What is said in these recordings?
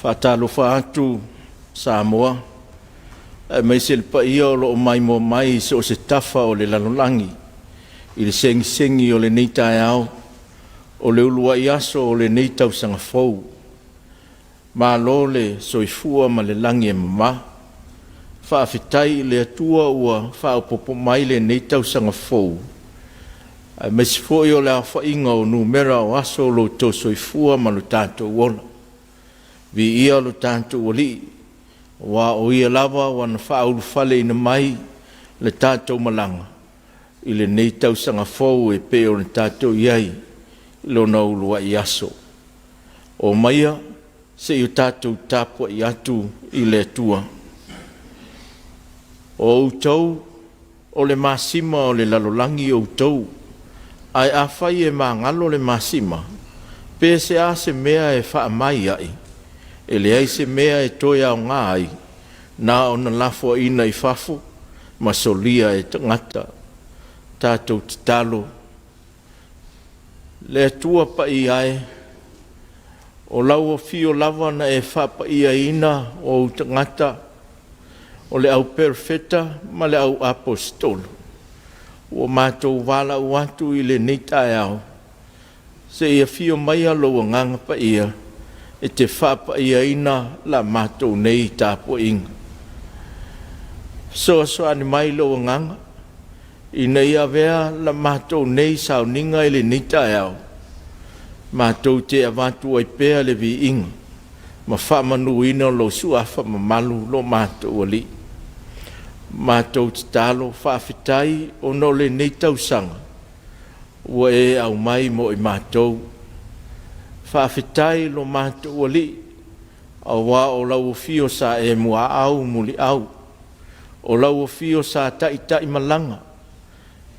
Faatalofa atu Samoa aemaise le paia o lo o maimoa mai i so o se tafa o le lalolagi i le segisegi o lenei taeao o le uluai aso o lenei tausaga fou. Malo le soifua ma le lagi e mama. Faafetai i le Atua ua faaopoopo mai lenei tausaga fou aemaise foi o le aofaiga o numera o aso o lo outou soifua ma lo tatou ola. Viia lo tatou Alii aua o Ia lava ua na faaulufaleina mai le tatou malaga i lenei tausaga fou e pei ona tatou i ai i lona uluai aso. Omaia se i o tatou tapuai atu i le Atua. O outou o le masima o le lalolagi outou, ae afai e magalo le masima, pe o le a se mea e faamai ai? E leai se mea e toe aoga ai, na ona lafoaina i fafo ma solia e tagata. Tatou tatalo. Le Atua Paia e, o lau Afio lava na e faapaiaina ou tagata o le au Perofeta ma le au Aposetolo, ua matou valaau atu i lenei taeao, se i afio maia lou Agaga Paia e te faapaiaina la matou nei tapuaiga. Fesoasoani mai lou Agaga ina ia avea la matou nei sauniga i lenei taeao matou te avatu ai pea le viiga ma faamanuina lou Suafa mamalu lo matou Alii. Matou tatalo, faafetai ona o lenei tausaga ua e aumai mo i matou. Faafetai lo matou Alii aua o lau Afio sa e muaau muliau, o lau Afio sa taitaimalaga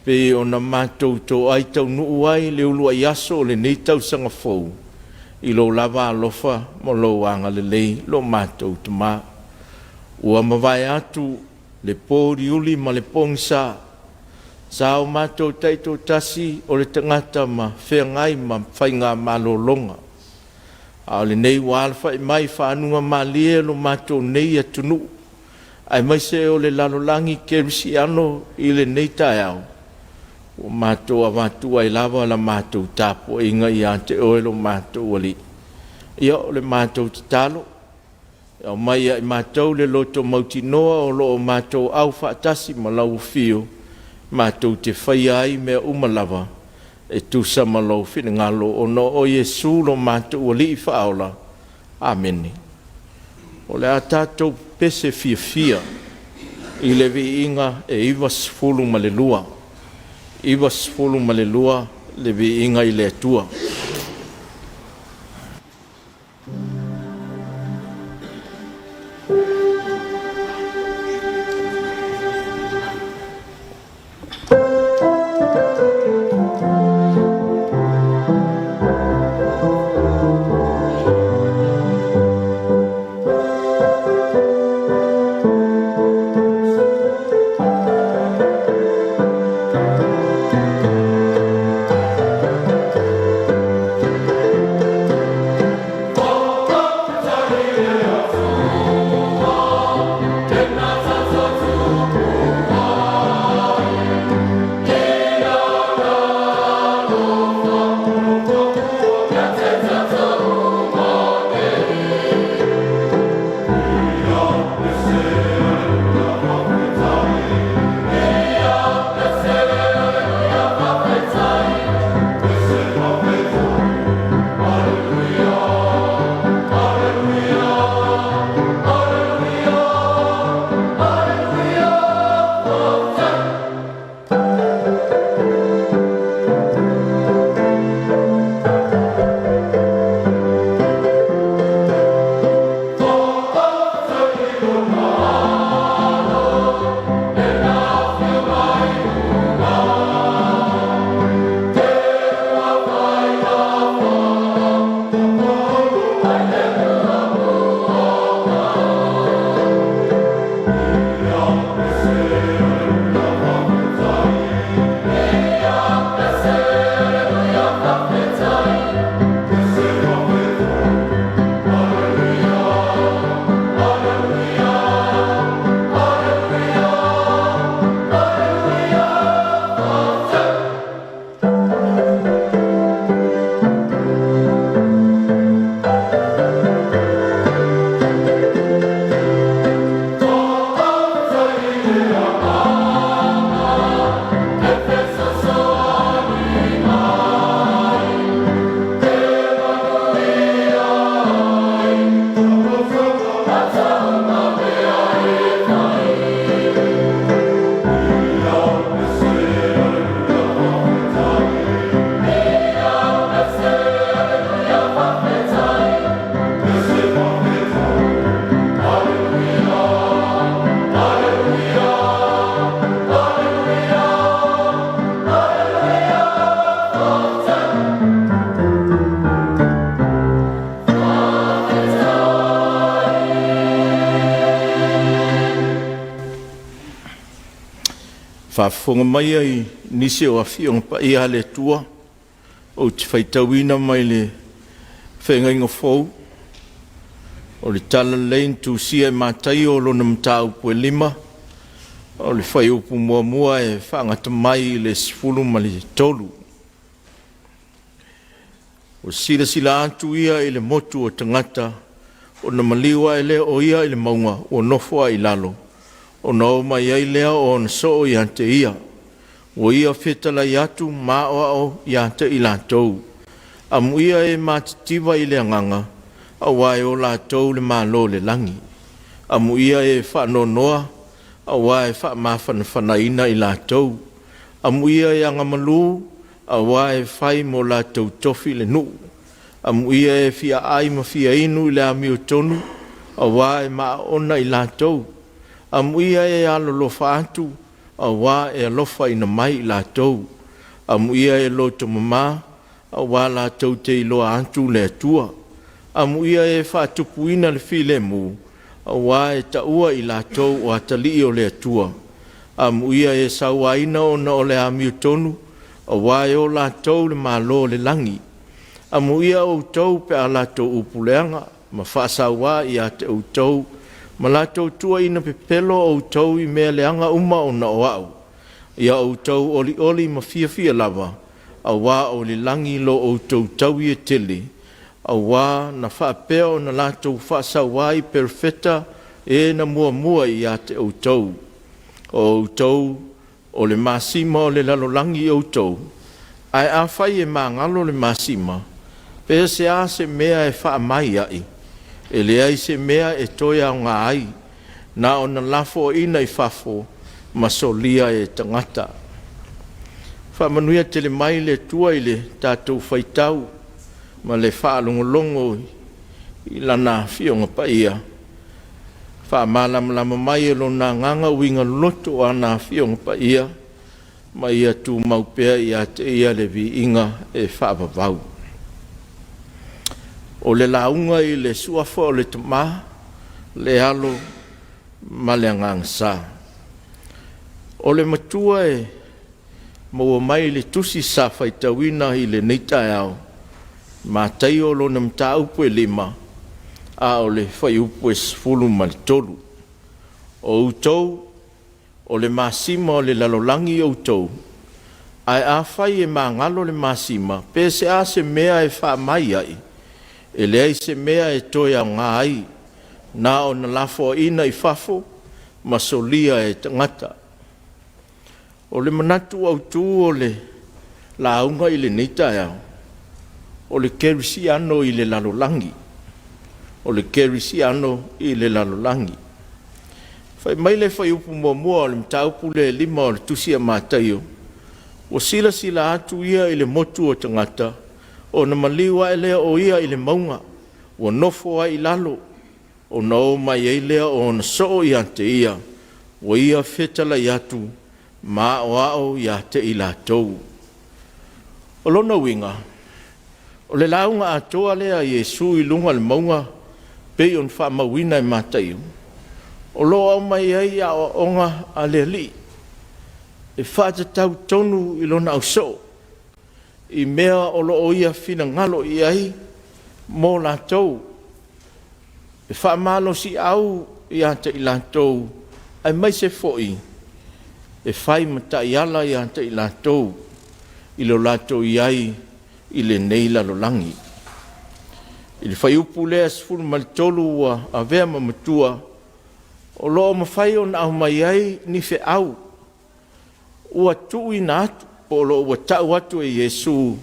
pei ona matou toai taunuu ai le uluai aso o lenei tausaga fou i lou lava alofa ma lou agalelei lo matou Tama. Ua mavae atu le po uliuli ma le pogisa, sa o matou taitoatasi o le tagata ma feagai ma faiga malologa, a o lenei ua alafai mai i faguga malie lo matou nei atunuu aemaise o le lalolagi kerisiano i lenei taeao, ua matou avatu ai lava la matou tapuaiga ia te Oe lo matou Alii. Ia, o le matou tatalo, aumai ia i matou le loto mautinoa o lo o matou aufaatasi ma lau Afio matou te faia ai mea uma lava e tusa ma lou finagalo ona o Iesu lo matou Alii Faaola. Amene. O le a tatou pepese fiafia i le viiga e 92, 92 le viiga i le Atua. Faafofoga mai ai nisi o Afioga Paia a le Atua, ou te faitauina mai le Feagaiga Fou, o le Talalelei na tusia e Mataio lona mataupu e 5, o le fuaiupu 1 e faagata mai i le 13. Ua silasila atu ia i le motu o tagata, ona maliu ae lea o ia i le mauga, ua nofo ai i lalo, ona oo mai ai lea o ona soo ia te ia. Ua ia fetalai atu ma aoao ia te i latou. Amuia e matitiva i le agaga, aua e o latou le Malo o le lagi. Amuia e faanoanoa, aua e faamafanafanaina i latou. Amuia e agamalu, aua e fai mo latou tofi le nuu. Amuia e fia ai ma fia inu i le amiotonu, aua e maona i latou. Amuia e alolofa atu, aua e alofaina mai i latou. Amuia e loto mama, aua latou te iloa atu le Atua. Amuia e faatupuina le filemu, aua e taua i latou o atalii o le Atua. Amuia e sauaina ona o le amiotonu, aua e o latou le Malo o le lagi. Amuia outou pe a latou upu leaga ma faasauā ia te outou ma latou tuuaina pepelo outou i mea leaga uma ona o au. Ia outou olioli ma fiafia lava, aua o i le lagi lo outou taui e tele, aua na faapea ona latou faasauā i perofeta e na muamua ia te outou. O outou o le masima o le lalolagi outou, ae afai e magalo le masima, pe o le a se mea e faamai ai, e leai se mea e toe aoga ai, na ona lafoaina i fafo ma solia e tagata. Faamanuia tele mai le Atua i le tatou faitau ma le faalogologo i Lana Afioga Paia. Faamalamalama mai e Lona Agaga uiga loloto o ana Afioga Paia, ma ia tumau pea ia te Ia le viiga e faavavau. O le lauga i le Suafa o le Tama, le Alo ma le Agaga Sa. O le Matua e maua mai i le Tusi sa faitauina i lenei taeao, Mataio lona mataupu e 5, a o le fuaiupu e 13. O outou o le masima o le lalolagi outou, ae afai e magalo le masima, pe o le a se mea e faamai ai, e leai se mea e toe aoga ai, na ona lafoaina i fafo ma solia e tagata. O le manatu autu o le lauga i lenei taeao, o le kerisiano i le lalolagi. O le kerisiano i le lalolagi. Fai mai le fuaiupu 1 o le mataupu lea e 5 o le Tusi a Mataio, ua silasila atu ia i le motu o tagata, ona maliu ae lea o ia i le mauga, ua nofo ai i lalo, ona o mai ai lea o ona soo ia te ia, ua ia fetalai atu ma aoao ia te i latou. O lona uiga, o le lauga atoa lea a Iesu i luga o le mauga pei ona faamauina e Mataio, o lo o aumai ai aoaoga a le Alii e faatatau tonu i lona ausoo i mea o lo o ia finagalo i ai mo latou, e faamalosiau ia te i latou, aemaise foi e fai ma taiala ia te i latou i lo latou i ai i lenei lalolagi. I le fuaiupu lea 13 ua avea ma matua, o lo o mafai ona aumai ai ni feau ua tuuina atu po o lo o ua tau atu e Iesu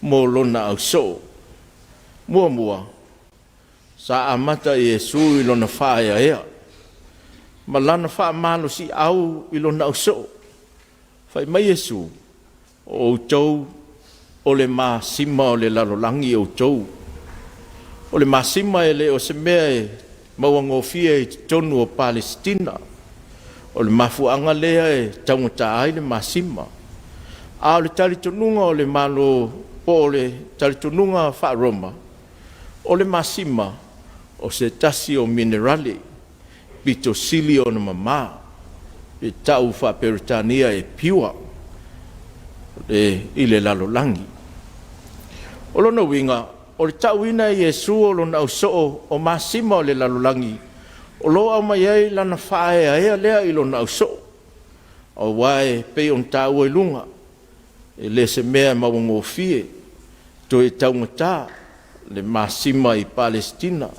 mo lona ausoo. Muamua, sa amata Iesu i lona faaeaea ma lana faamalosiau i lona ausoo. Fai mai Iesu, “O outou o le masima o le lalolagi outou.” O le masima e le o se mea e mauagofie i totonu o Palesitina. O le mafuaaga lea e taugata ai le masima. A o le talitonuga o le Malo po o le talitonuga faa-Roma, o le masima o se tasi o minerale pito sili ona mama. Pe tau faa-Peretania e pure i le lalolagi. O lona uiga, o le tauina e Iesu o lona ausoo o masima o le lalolagi, o lo o aumai ai lana faaeaea lea i lona ausoo, aua e pei ona taua i luga, e le o se mea e mauagofie, toe taugata le masima i Palesitina,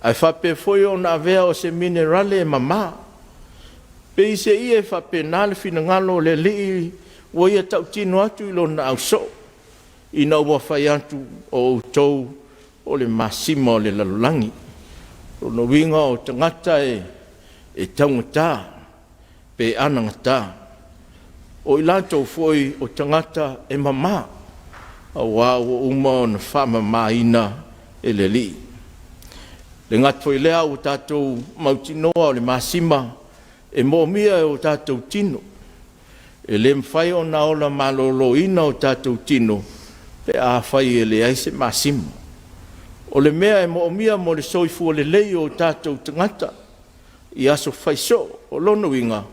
ae faapea foi ona avea o se minerale e mama. Peiseai e faapena le finagalo o le Alii ua ia tautino atu i lona ausoo, ina ua fai atu, o outou o le masima o le lalolagi. O lona uiga o tagata e taugata pe anagata, o i latou foi o tagata e mama, aua ua uma ona faamamaina e le Alii. E le gata foi i lea ua tatou mautinoa o le masima e moomia e o tatou tino. E le mafai ona ola maloloina o tatou tino pe afai e leai se masima. O le mea e moomia mo le soifua lelei o tatou tagata i aso fai soo. O lona uiga,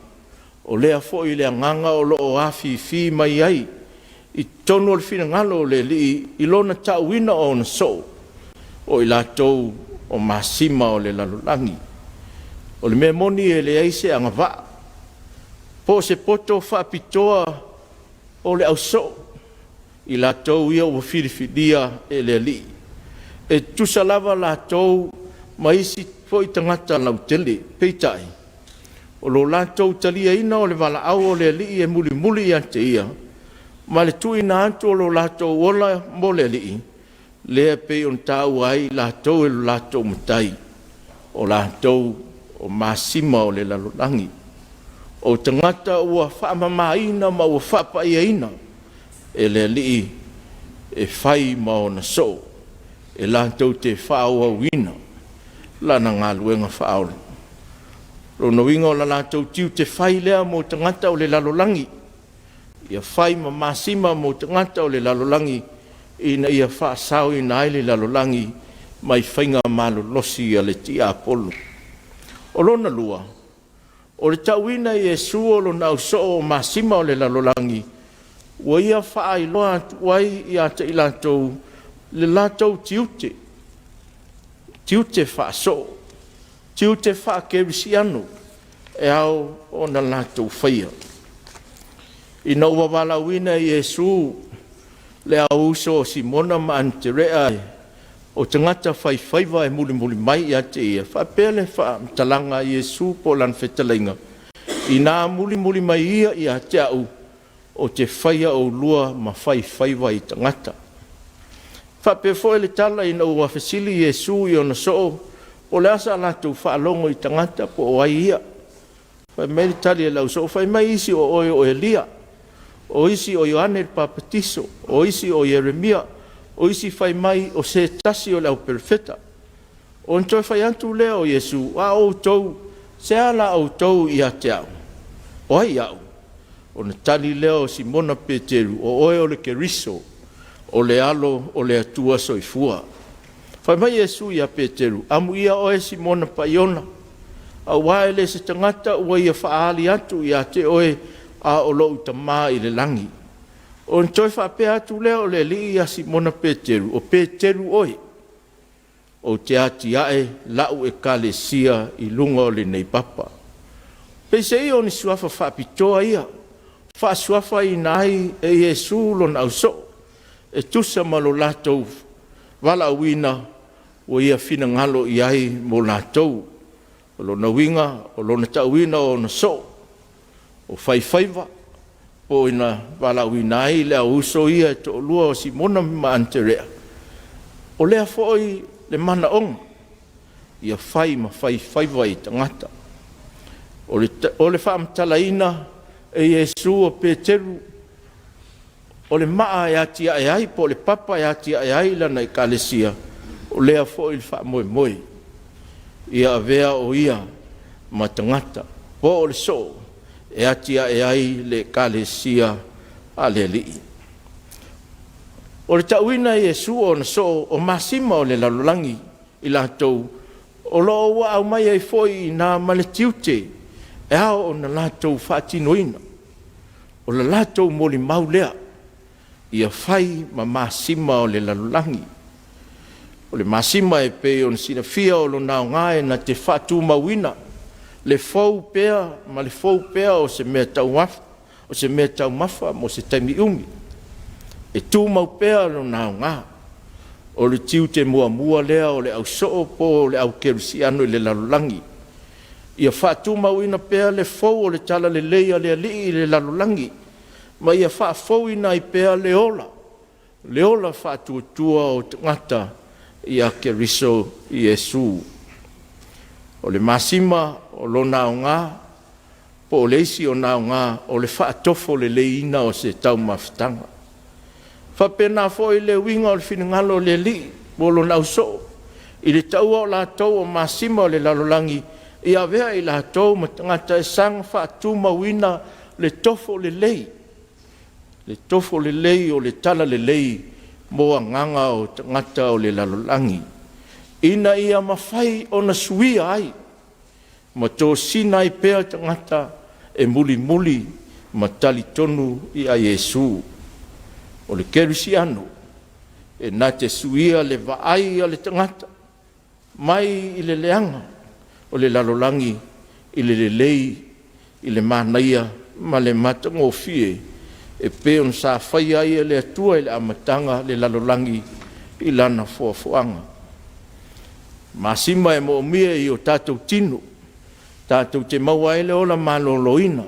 o lea foi le agaga o lo o afifi mai ai i totonu o le finagalo o le Alii i lona tauina o ona soo, o i latou o masima o le lalolagi. O le mea moni e leai se agavaa po o se poto faapitoa o le ausoo, i latou ia ua filifilia e le Alii. E tutusa lava latou ma isi foi tagata lautele, peitai, o lo latou taliaina o le valaau a le Alii e mulimuli ia te Ia, ma le tuuina atu o lo latou ola mo le Alii, lea e pei ona taua ai i latou e lo latou Matai, o latou o masima o le lalolagi. O tagata ua faamamaina ma ua faapaiaina e le Alii e fai ma ona soo, e latou te faaauauina lana galuega faaola. O lona uiga o le latou tiute fai lea mo tagata o le lalolagi, ia fai ma masima mo tagata o le lalolagi ina ia faasaoina ai le lalolagi mai faiga malolosi a le tiapolo. O lona lua, o le tauina e Iesu o lona ausoo o masima o le lalolagi, ua ia faailoa atu ai ia te i latou le latou tiute, tiute faa-soo, tiute faa-kerisiano e ao ona latou faia. Ina ua valaauina e Iesu le auuso a Simona ma Anaterea o tagata faifaiva e mulimuli mai ia te ia, e faapea le faamatalaga a Iesu po o lana fetalaiga, “Ina mulimuli mai ia ia te a'u, ou te faia oulua ma faifaiva i tagata.” E faapea foi le tala ina ua fesili Iesu i ona soo po o le a sa latou faalogo i tagata po o ai ia. Fai mai le tali a le ausoo, fai mai isi o oe o Eli'a, o isi o Ioane le Papatiso, o isi o Ieremia, o isi fai mai o se tasi o le au Perofeta. Ona toe fai atu lea o Iesu, “A o outou, se a la outou ia te a'u? O ai a'u?” Ona tali lea o Simona Peteru, “O oe o le Keriso, o le Alo o le Atua Soifua.” Fai mai Iesu ia Peteru, “Amuia oe Simona Paiona, aua e le o se tagata ua ia faaali atu ia te oe, a o lo'u Tama i le lagi.” Ona toe faapea atu lea o le Alii ia Simona Peteru, “O Peteru oe, ou te atia'e la'u Ekalesia i luga o lenei papa.” Peiseai o ni suafa faapitoa ia, faasuafaina ai e Iesu lona ausoo e tusa ma lo latou valaauina ua ia finagalo i ai mo latou. O lona uiga, o lona tauina o ona soo, o faifaiva, po ua valaauina ai le auuso ia e toalua o Simona ma Anaterea, o lea foi le manaoga ia fai ma faifaiva i tagata. O le faamatalaina e Iesu o Peteru o le maa e atia'e ai po o le papa e atia'e ai lana Ekalesia, o lea foi le faamoemoe ia avea o ia ma tagata po o le soo e atia'e ai le Ekalesia a le Alii. O le tauina e Iesu o ona soo o masima o le lalolagi i latou o lo o ua aumai ai foi i ina ma le tiute. e ao ona latou faatinoina. O le latou molimau lea, ia fai ma masima o le lalolagi. O le masima e pei ona silafia o lona aoga e na te faatumauina le fou pea ma le fou pea o se meataumafa mo se taimi umi. E tumau pea lona aoga. O le tiute muamua lea o le ausoo po o le aukerisiano i le lalolagi, ia faatumauina pea le fou o le talalelei a le Alii i le lalolagi, ma ia faafouina ai pea le ola, le ola faatuatua o tagata ia Keriso Iesu. O le masima o lona aoga po o le isi ona aoga o le faatofoleleiina o se taumafataga. E faapena foi le uiga o le finagalo o le Alii mo lona ausoo i le taua o latou o masima o le lalolagi, ia avea i latou ma tagata e saga faatumauina le tofo lelei, le tofo lelei o le talalelei mo agaga o tagata o le lalolagi, ina ia mafai ona suia ai ma tosina ai pea tagata e mulimuli ma talitonu ia Iesu. O le kerisiano, e na te suia le vaai a le tagata mai le leaga o le lalolagi i le lelei, i le manaia ma le matagofie e pei ona sa faia ai e le Atua i le amataga le lalolagi i Lana foafoaga. Masima e moomia i o tatou tino, tatou te maua ai le ola maloloina.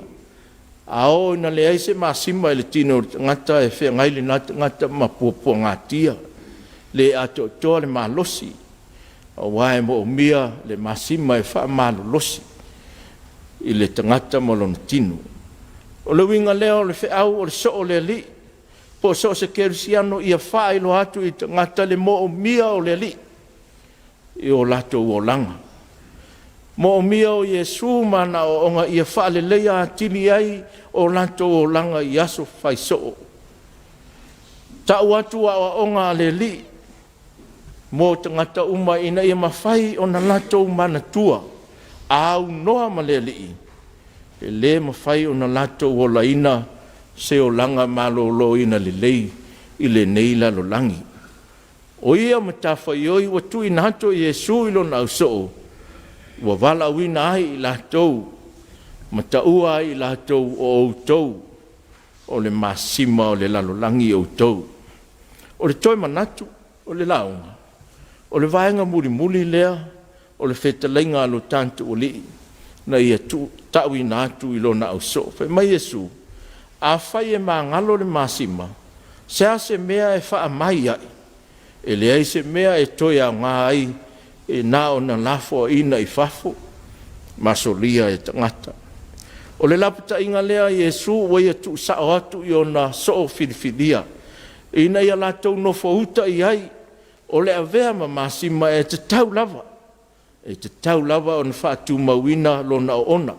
A oo ina leai se masima i le tino o le tagata, e feagai lena tagata ma puapuagatia, le atoatoa le malosi, aua e moomia le masima e faamalolosi i le tagata ma lona tino. O le uiga lea o le feau o le Soo o le Alii po o so o se kerisiano ia faailoa atu i tagata le moomia o le Alii i o latou olaga, moomia o Iesu ma ana aoaoga ia faaleleia atili ai o latou olaga i aso fai soo. Tau atu aoaoga a le Alii mo tagata uma ina ia mafai ona latou manatua, a aunoa ma le Alii, e le mafai ona latou olaina se olaga maloloina lelei i lenei lalolagi. O ia matafaioi ua tuuina atu e Iesu i lona ausoo ua valaauina ai i latou ma taua ai i latou, o outou o le masima o le lalolagi outou. O le toe manatu o le lauga, o le vaega mulimuli lea o le fetalaiga a lo tatou Alii na ia tauina atu i lona ausoo. Fai mai Iesu, “Afai e magalo le masima, se a se mea e faamai ai? E leai se mea e toe aoga ai, e na ona lafoaina i fafo ma solia e tagata.” O le lapataiga lea a Iesu ua ia tuusao atu i ona soo filifilia ina ia latou nofouta i ai o le avea ma masima e tatau lava, e tatau lava ona faatumauina lona oona,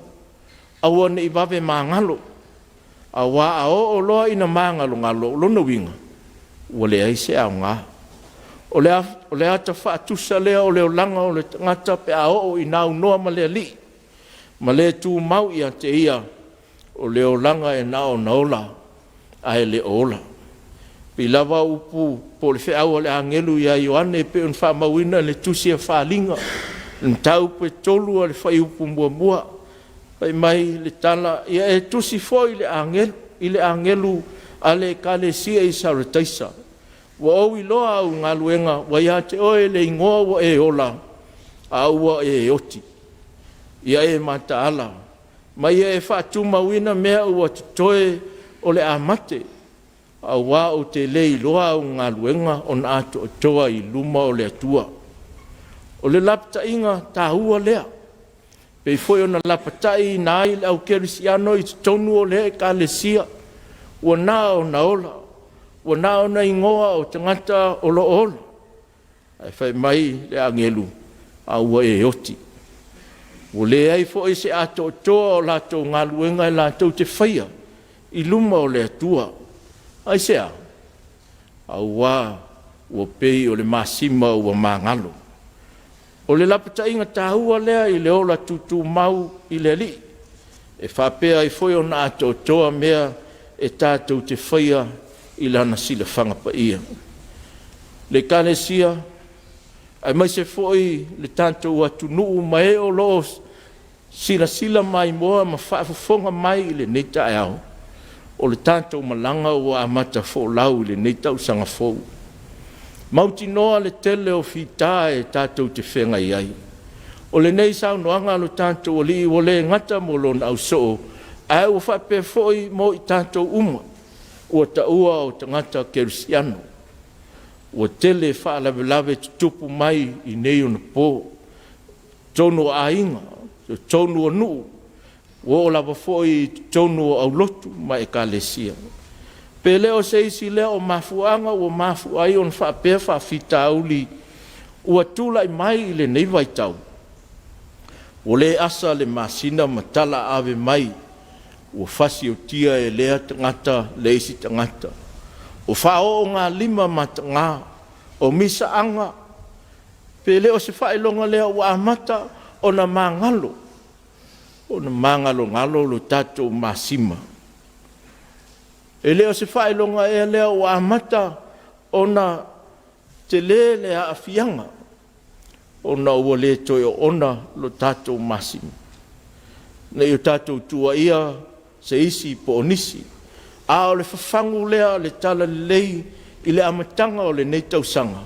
aua ne i vave magalo, aua a oo loa ina magalogalo, o lona uiga ua leai se aoga. O le ata faatusa lea o le olaga o le tagata pe a oo ina aunoa ma le Alii ma le tumau ia te Ia, o le olaga e na ona ola ae le o ola. E pei lava o upu po o le feau a le agelu ia Ioane e pei ona faamauina i le Tusi a Faaaliga i le mataupu 3 i le fuaiupu 1, fai mai le tala, “Ia e tusi foi i le agelu a le Ekalesia i Sarataisa, Ua ou iloa au galuega, ua ia te oe le igoa ua e ola, a ua e oti. Ia e mataala ma ia e faatumauina mea ua totoe o le a mate, auā ou te le iloa au galuega ona atoatoa i luma o le Atua.” O le lapataiga taua lea, pei foi ona lapataiina ai le au kerisiano i totonu o lea Ekalesia ua na ona ola, ua na ona igoa o tagata o lo o ola, ae fai mai le agelu, “A ua e oti.” Ua leai foi se atoatoa o latou galuega latou te faia i luma o le Atua. Aisea? Auā ua pei o le masima ua magalo. O le lapataiga taua lea i le ola tutumau i le Alii. e faapea ai foi ona atoatoa mea e tatou te faia i Lana silafaga paia. Le Ekalesia aemaise foi le tatou atunuu ma e o lo o silasila maimoa ma faafofoga mai i lenei taeao, o le tatou malaga ua amata folau i lenei tausaga fou. Mautinoa le tele o fita e tatou te feagai ai. O lenei saunoaga a lo tatou Alii ua le gata mo lona ausoo, ae ua faapea foi mo i tatou uma ua taua o tagata kerisiano. Ua tele faalavelave tutupu mai i nei onapo, i totonu o aiga, totonu o nuu, ua oo lava foi i totonu o aulotu ma Ekalesia. Pe le o se isi lea o mafuaaga ua mafua ai ona faapea faafitauli ua tulai mai i lenei vaitau? Ua le asa le masina ma talaaave mai ua fasiotia e lea tagata le isi tagata, ua faaoogalima mataga, o misaaga. Pe le o se faailoga lea ua amata ona magalo, ona magalogalo lo tatou masima? E le o se faailoga ea lea ua amata ona tele le aafiaga ona ua le toe oona lo tatou masima? Ne i o tatou tuuaia se isi po o nisi, a o le fafagu lea o le talalelei i le amataga o lenei tausaga,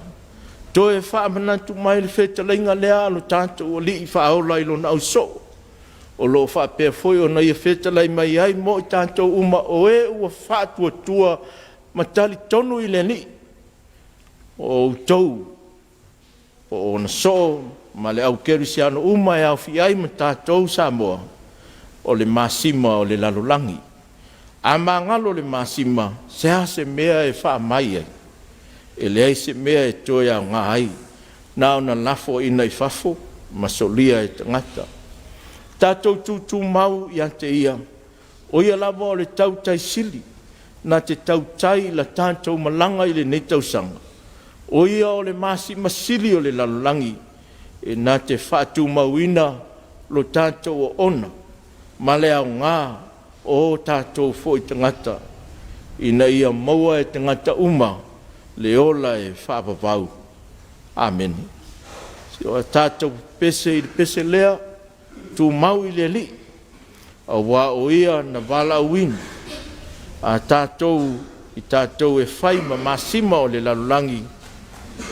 toe faamanatu mai le fetalaiga lea a lo tatou Alii Faaola i lona ausoo, o lo o faapea foi ona Ia fetalai mai ai mo i tatou uma o e ua faatuatua ma talitonu i le Alii, o outou o ona soo ma le au kerisiano uma e aofia ai ma tatou Samoa, o le masima o le lalolagi. A magalo le masima, se a se mea e faamai ai? E leai se mea e toe aoga ai, na ona lafoaiina i fafo ma solia e tagata. Tatou tutumau ia te Ia, o Ia lava o le tautai sili na te tautai i le tatou malaga i lenei tausaga. O Ia o le masima sili o le lalolagi e na te faatumauina lo tatou oona ma le aoga o tatou foi tagata ina ia maua e tagata uma le ola e faavavau. Amene. Se i tatou pepese i le pese lea, tumau i le Alii, aua o Ia na valaauina a tatou, i tatou e fai ma masima o le lalolagi,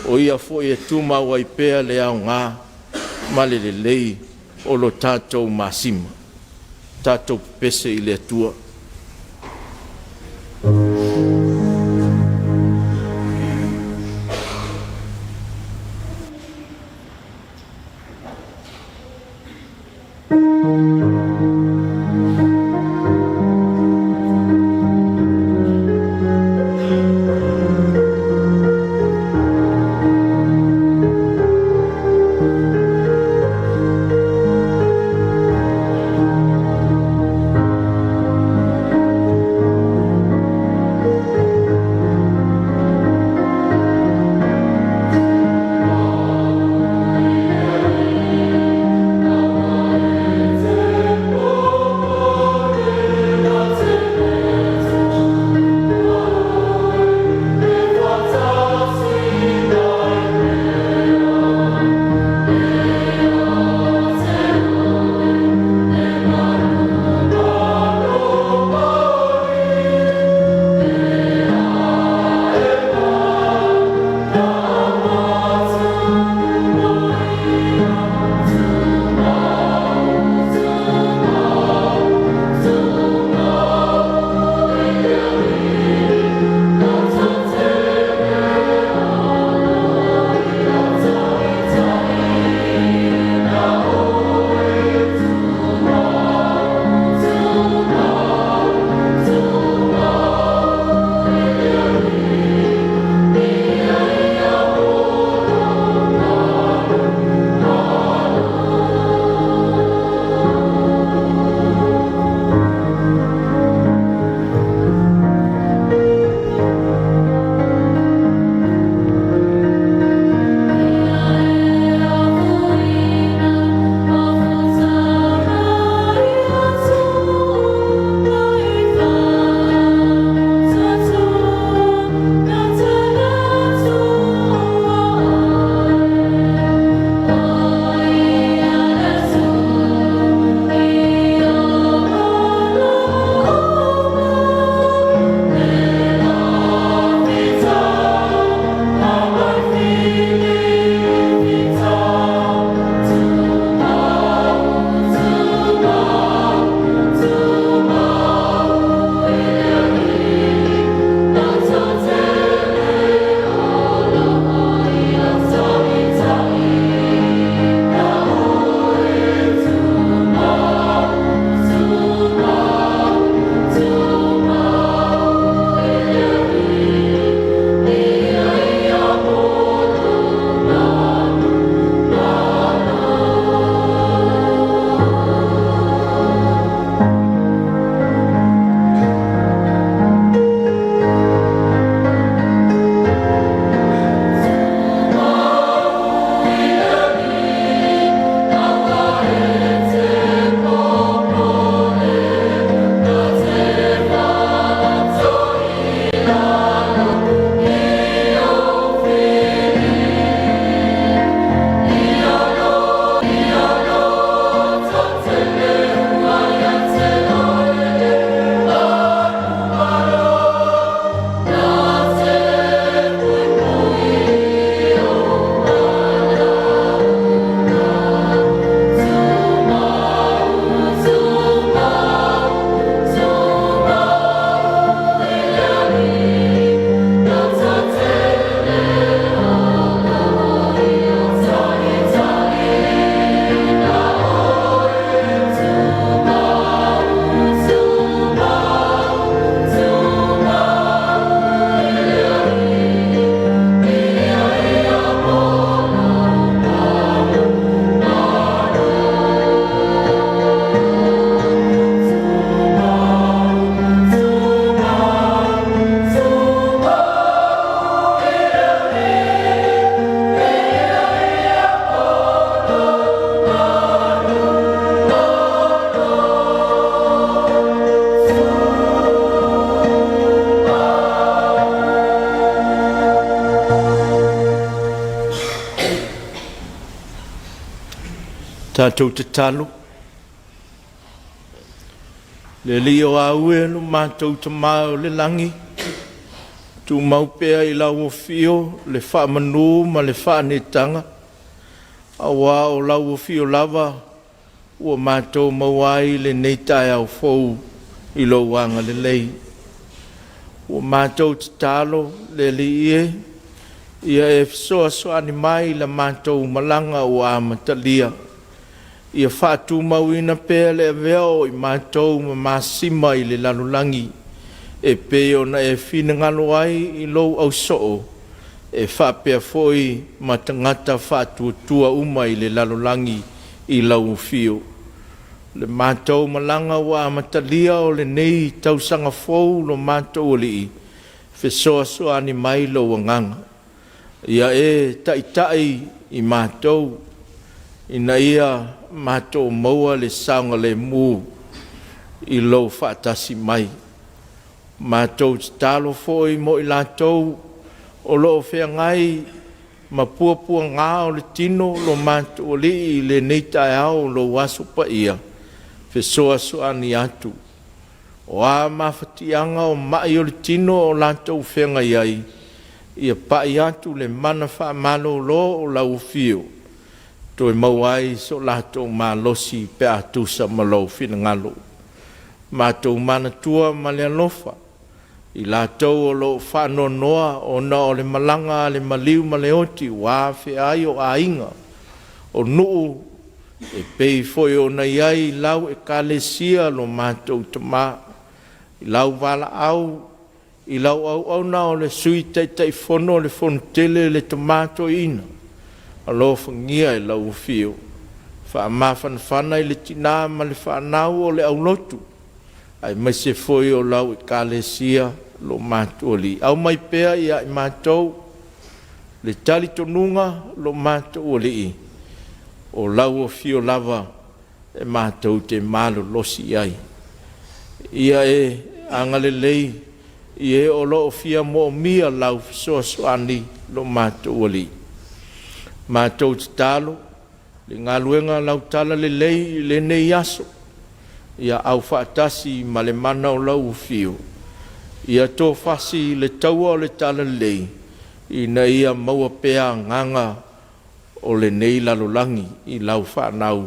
o Ia foi e tumau ai pea le aoga ma le lelei o lo tatou masima. Tatou pepese i le Atua. Tatou tatalo. Le Alii o aue lo matou Tama o le lagi, tumau pea i lau afio le faamanu ma le faaneetaga, auā o lau afio lava ua matou maua ai lenei taeao fou i lou agalelei. Ua matou tatalo le Alii e, ia e fesoasoani mai i la matou malaga ua amatalia, ia faatumauina pea le avea o i matou ma masima i le lalolagi e pei ona e finagalo ai i lou ausoo e faapea foi ma tagata faatuatua uma i le lalolagi i lau afio. Le matou malaga ua amatalia o lenei tausaga fou lo matou Alii, fesoasoani mai lou Agaga. Ia e taitai i matou ina ia matou maua le saogalemu i lou faatasi mai. Matou tatalo foi mo i latou o lo o feagai ma puapuaga o le tino lo matou Alii i lenei taeao o lou Aso Paia, fesoasoani atu. O a mafatiaga o mai o le tino o latou feagai ai, ia pai atu le mana faamalolo o lau afio, toe maua ai so latou malosi pe a tusa ma lou finagalo. Matou manatua ma le alofa i latou o lo o faanoanoa ona o le malaga a le maliu ma le oti ua afea ai o aiga, o nuu e pei foi ona i ai i lau Ekalesia lo matou Tama, i lau valaau i lau auauna o le Sui Taitaifono o le Fonotele le Tama Toeaina, alofagia e lau Afio, faamafanafana i le tina ma le fanau o le aulotu aemaise foi o lau Ekalesia lo matou Alii. Aumai pea ia i matou le talitonuga lo matou Alii, o lau afio lava e matou te malolosi i ai. Ia e agalelei i e o lo o fia moomia lau fesoasoani lo matou Alii. Matou tatalo i le galuega a lau Talalelei i lenei aso, ia aufaatasi ma le mana o lau Afio, ia tofasi le taua o le Talalelei ina ia maua pea agaga o lenei lalolagi i lau fanau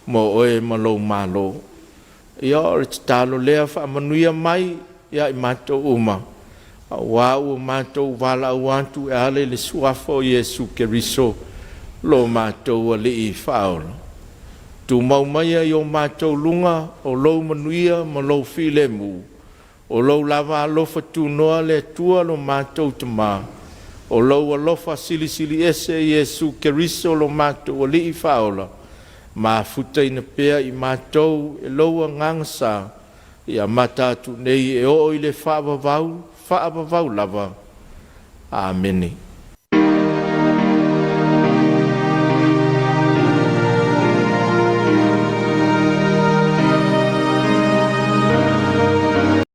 mo oe ma lou Malo. Ia o le tatalo lea, faamanuia mai ia i matou uma aua ua matou valaau atu e ala i le Suafa o Iesu Keriso lo matou Alii Faaola. Tumau maia i o matou luga o lou manuia ma lou filemu, o lou lava alofa tunoa le Atua lo matou Tama, o lou alofa silisiliese Iesu Keriso lo matou Alii Faaola, mafutaina pea i matou e lou Agaga Sa, e amata atu nei e oo i le faavavau, faavavau lava. Amene.